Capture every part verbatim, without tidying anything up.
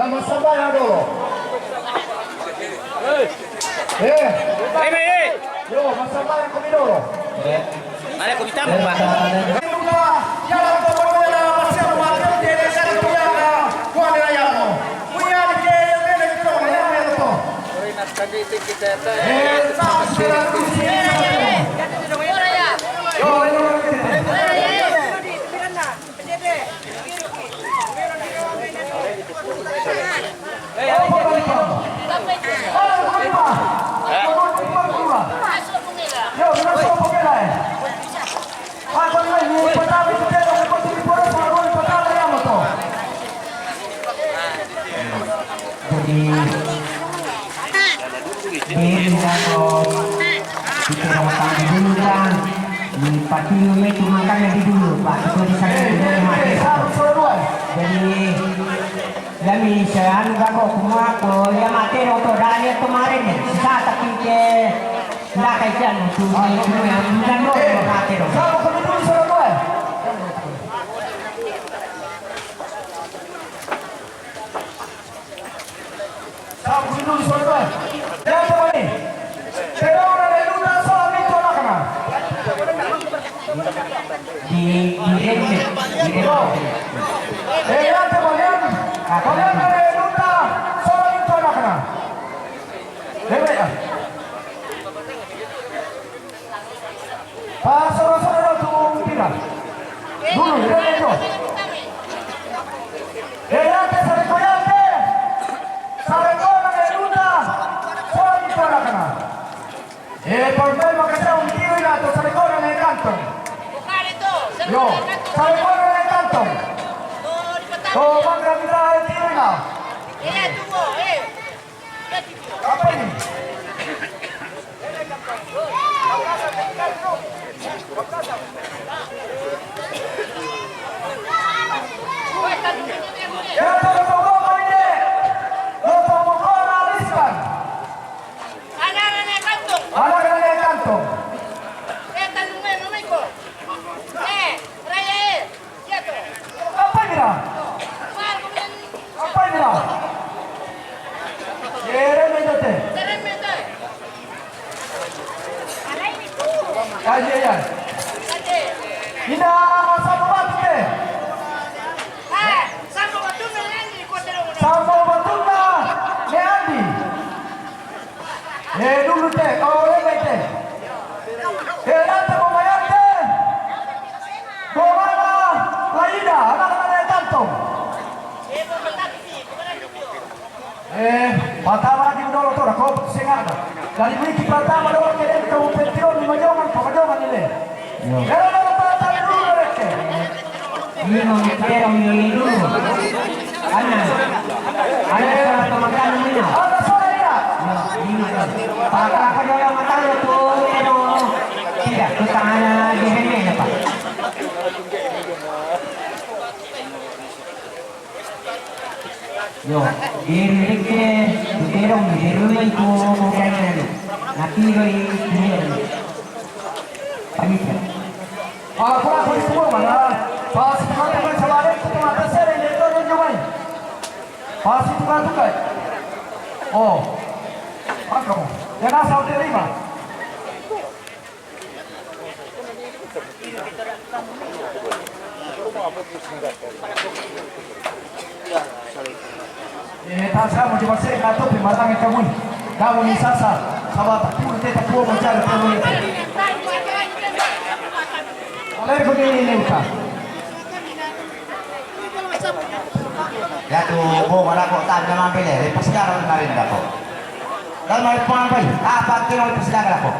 Nama sambaya dolo. Eh. Yo, masambaya komi dolo. Mane ko mitama, Pak? Jadi, ini kan, kita datang di dulu kan. Di pati itu makan di dulu, Pak. Itu di sana, di rumah kita. Jadi, Yami, saya anu gako kuma ko, ya mate ro to, dala ya kemarin nih. Sisa tapi ke, nda kai jan tu, tu yang bulan ro, mate ro. Di, di rem, di rem. Eh, ya te malian. Malian na le luta, solo ni to na kana. Rebe ya. Pa solo solo tu pina. Dulu, rebe to. Eh, ya te sare ko ya te. Sare ko na le luta, solo ni to na kana. E problema che c'è un tiro in alto, sale corner nel canto. Yo, sale corner nel canto. Oh, manca di dare il tiro in alto. Appena. E dopo, dopo, dopo, dopo, dopo, dopo, Anakana ne kanto. Anakana ne kanto. Eh, tanu me, no me ko. Eh, raya, eh. Quieto. Apaña. Apaña. Yere me date. Yere me date. Ay, ay, ay. Ina, sabu batute. Ah, sabu batute, Andy, ko te lo. Sabu batute, ne Andy. E dulu te, o rebe te. E late mo mayate. Mo mama, la ida, anakana ne kanto. E, patama lagi dolo tora, ko sengada. Dari wiki patama dolo ke dentro un petironi majongan, pa majongan ile. Era dolo patama dulu reke. Ini mau kita orang ini dulu. Ana. Ana, salah pemakan ini, nah. Ana, salah ya. Ya, ini, nah. Pak, Enrique Butero, Butero itu bukan. Napi lo itu. Panitia. Ah, kura kuri semua mana? Pas tukar tukar sabar itu mata sering itu nunjuk main. Pas itu tukar tukar. Oh. Angkamu. Dia nasa udah lima. Eh, tasa mo jumase kato pe marang kamu. Kamu ni sasa. Sabata pun te tapu mo jara te mo. Alergo ni ni uta. Ya tu bo mara ko ta na mambele. Pas jara na rin ko. Dal mari pampai. Apa kino pas jara ko.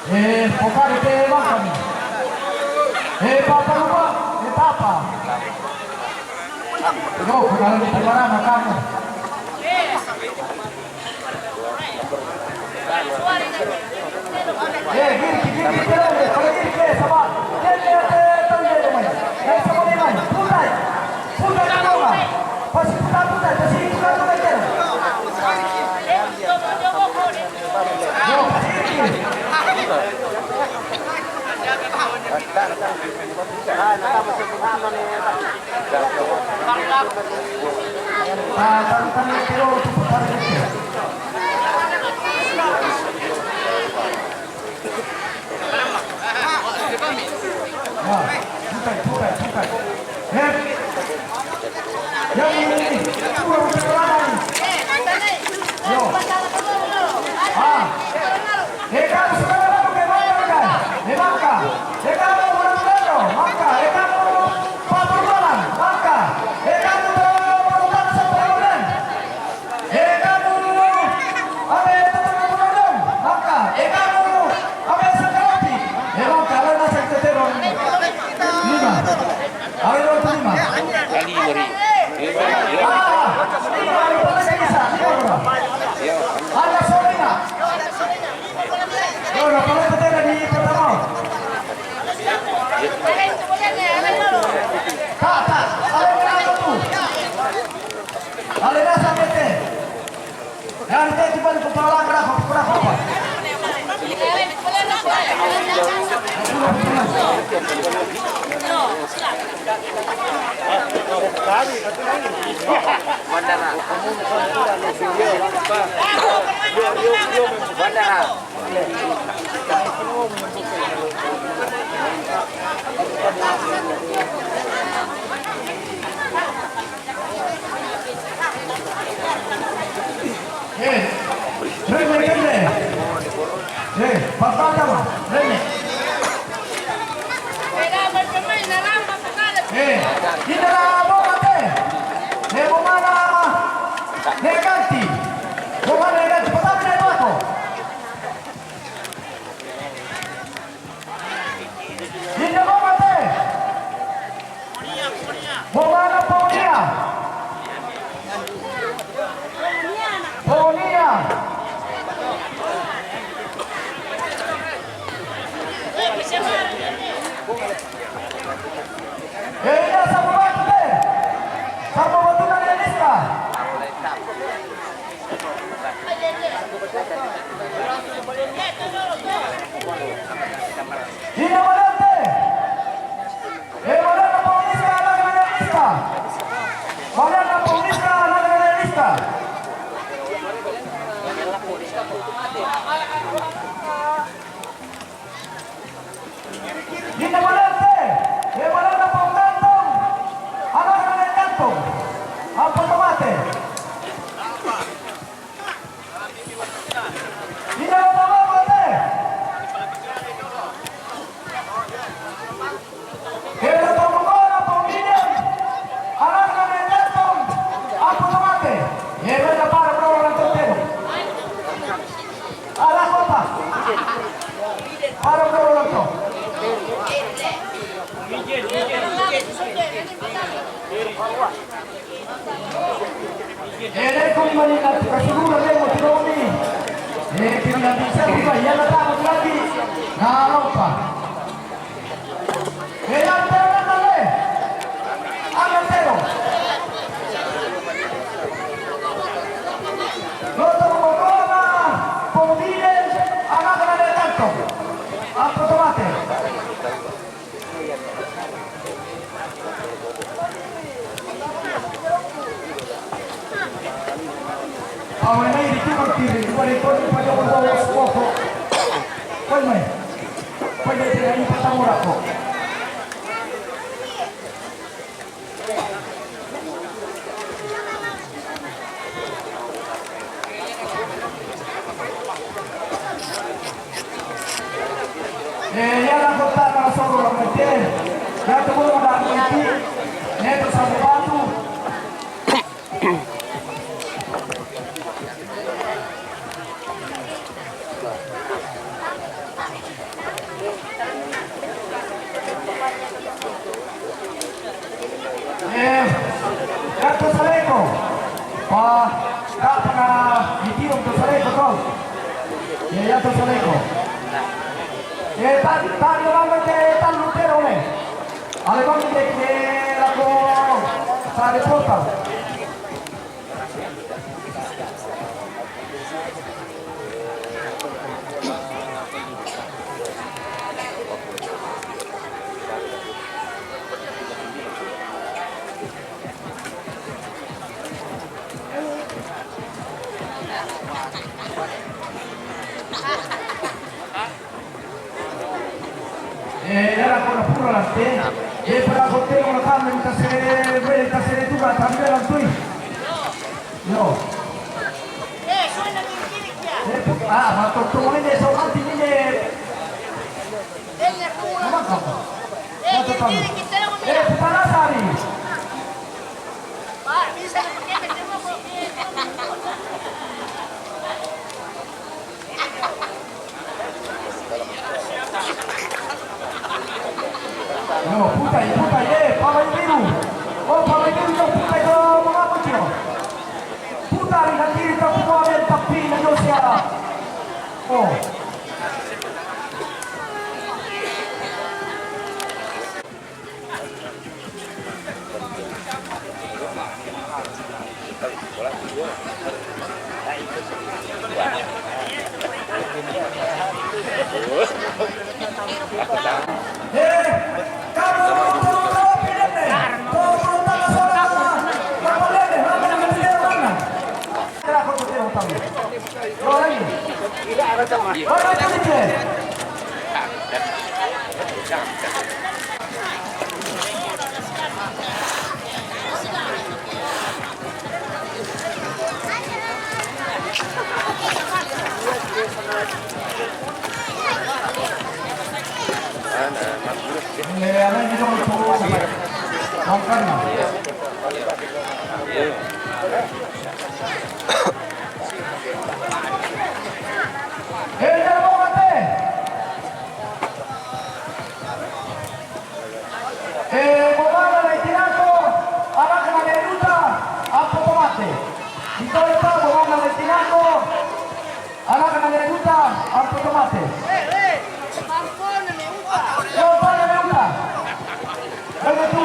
Eh, pokari te makami. Eh, papa lupa, eh, papa. Yo, kenal di Tebarang kamu. Eh, reme, reme. Eh, papá, tama, reme. Eh, ina la boca te. Eh, bomana. Neganti. Bomana neganti. Papá, te bajo. Ina la boca te. Bomana Paunia. Paunia. Eina sabu batu te. Sabu batu na lista. Ina Valente. Eh, Valente Paulista, la Valente. Valente Paulista, la Valente. Kasugura lemo tu domi. E, kini na bisa buka, ia na tama tu lagi. Na lopa. E, ia na tama le. Ana tero. Loto mokona, pomodile, ana kana le tanto. Apo tomate. Awe mai di tukang kiri, dua di kodi pada bawa skoko. Koi mai. Koi mai di ini patang orang kok. E, ia na kota na soro la mete. Ia tu mo na mete. Ne tu sabu batu. Eh, ia tu saleko. Pa, ka pana itiro tu saleko tu. Ia, ia tu saleko. Eh, ta, ta, ia mama ke ta lutero ne. Ale mama ke ke la ko sa de porta. Eh, ia la kona pura la te. E para ko te ona kame ta sere, vele ta sere tu ka tambe la tui. No. Eh, pu-, ah, ma to to ne so kanti ne. Mama kama. Ma to kama. Eh, puta la sari. No, puta, puta, eh, papa ibiru. Oh, papa ibiru, no, puta, no, mama, puta. Puta, ri, na tiri, ta, puta, ven, ta, pi, na, yo, sia. Oh. E, bomana na itinako, araka na le ruta, a potomate. Ito, ito, bomana na itinako, araka na le ruta, a potomate. Yo, pana le ruta. Dame tu,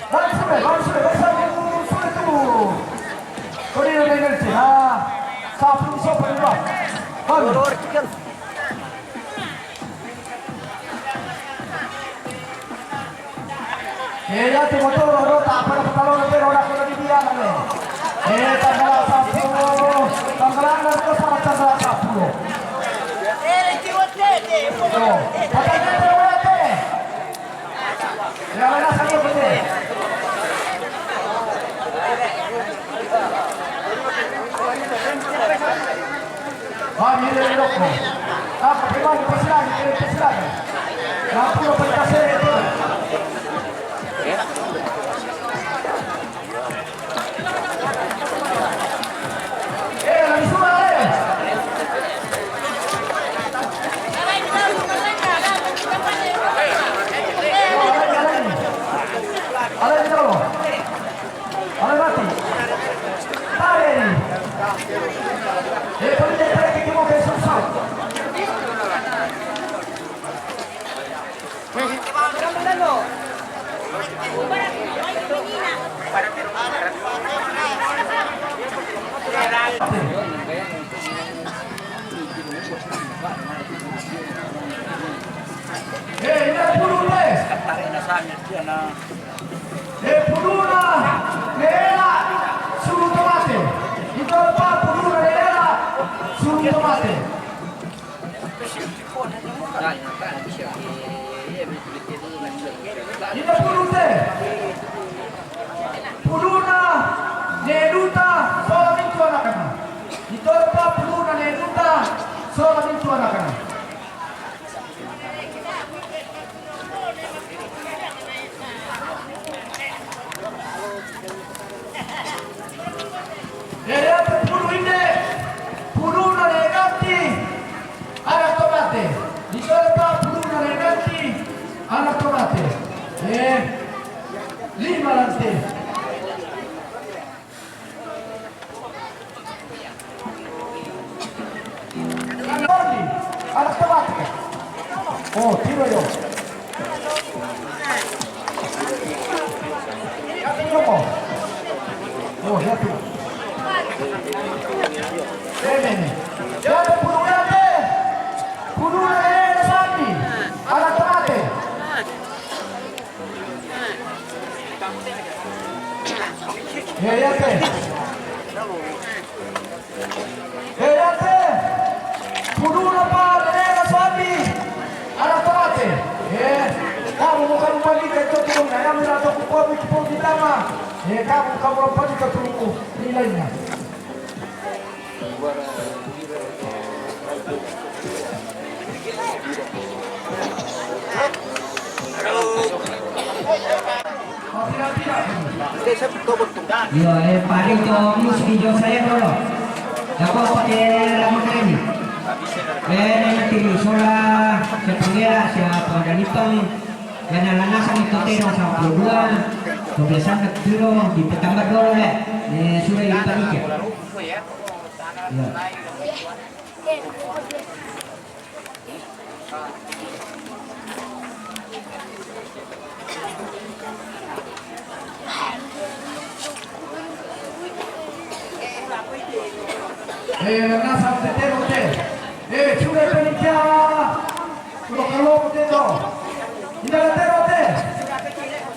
Langsung, langsung, langsung, langsung itu. Kau dia dengan sih, ha? Sapu, sapu, sapu. Bagus. Eh, ya, tu motor, roda, apa, apa, kalau nanti roda, kalau di dia, mana? Eh, tanggal satu, tanggal enam, tu sama tanggal satu. Oh, patah dia, dia, dia. Ya, mana, satu, betul. Ah, mira el loco. Ah, porque vamos, pues, la, que, pues, la. La puro, pues, la serie, todo. Eh, la misma, eh. No, a ver, a ver. A ver, no. Avanti. Dai. E poi vedrai che ti muove sul salto. Eh, il pulite! E puluna nera sul tomate. Intorno a puluna nera sul tomate. Ina pulute. Puluna neruta sola mintu anakana. Intorno a puluna neruta sola mintu anakana. Ere atu pulu ine, puluna neganti, ana tomate. Di solta puluna neganti, ana tomate. Eh, lima lante. Anak tomate. Oh, tiro yo. Ya tiro mo. Oh, ya tiro. Bene. Ya te pulurate. Pulura, eh, Sami. Anak tomate. Eh, ya te. Eh, ya te. Pulura pa, nena Sami. Anak tomate. Eh, kamu bukan panik itu, kamu nanya mira to kupo, kupo di tama. Eh, kamu, kamu panik itu, nilainya. Iyo, eh, pari to musti jo saya dolo. Dako pake lama kali. Eh, nena tiri sola, sia Pangera, sia Panganipang. Yana lanasa ni totero sampulu dua. Dua belas anak tiro, ditambah dolo deh. Eh, sudah ipanika. Iyo. Eh, nasa tetero te. Eh, chure penikia. Lo kalo te to. Inda tetero te.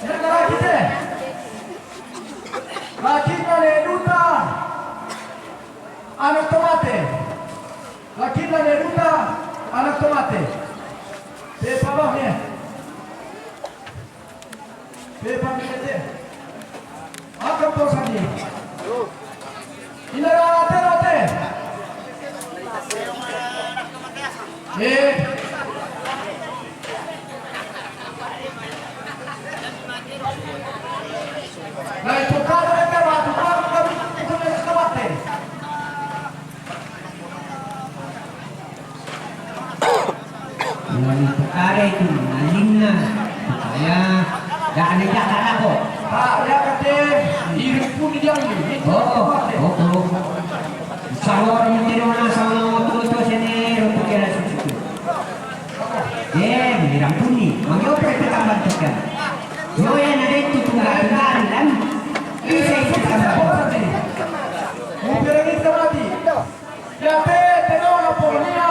Inda lagi te. Lagi na le duta. Anak tomate. Lakina neruta, anak tomate. Pepa bah, ne. Pepa mete. Akan posa ni. Ina la te, la te. Eh. Nani pekare itu, malinna. Oh, oh, oh. Sahur ini rumah sama motor tu sini untuk kira susu. Eh, bilang puni. Mangyo pre petambah tekan. Yo yang ada itu tunggal tunggal kan. Bisa itu tambah. Upirang itu mati. Ya te, te no la polonia.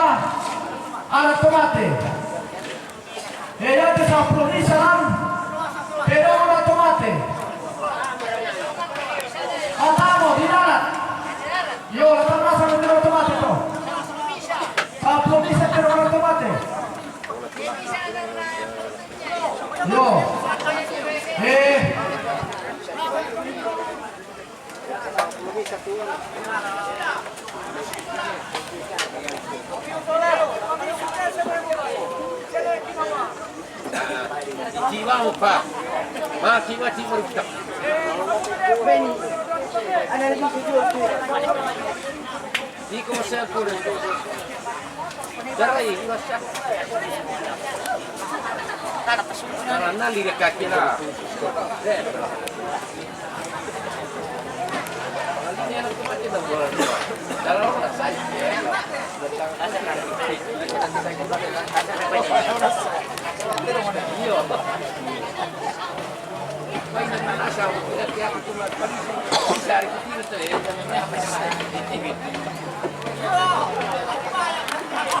Ala tomate. E ya te sa polonia salam. Te no la tomate. Atamo, dinala. Yo, la tamasa no te no tomate to. Sa polonia te no la tomate. Yo. Eh. Chiva, opa. Ma, chiva, chiva, chiva. Dico, ma sei ancora in... Dai, lascia. Dai, andali che cacchio là. Eh. Io.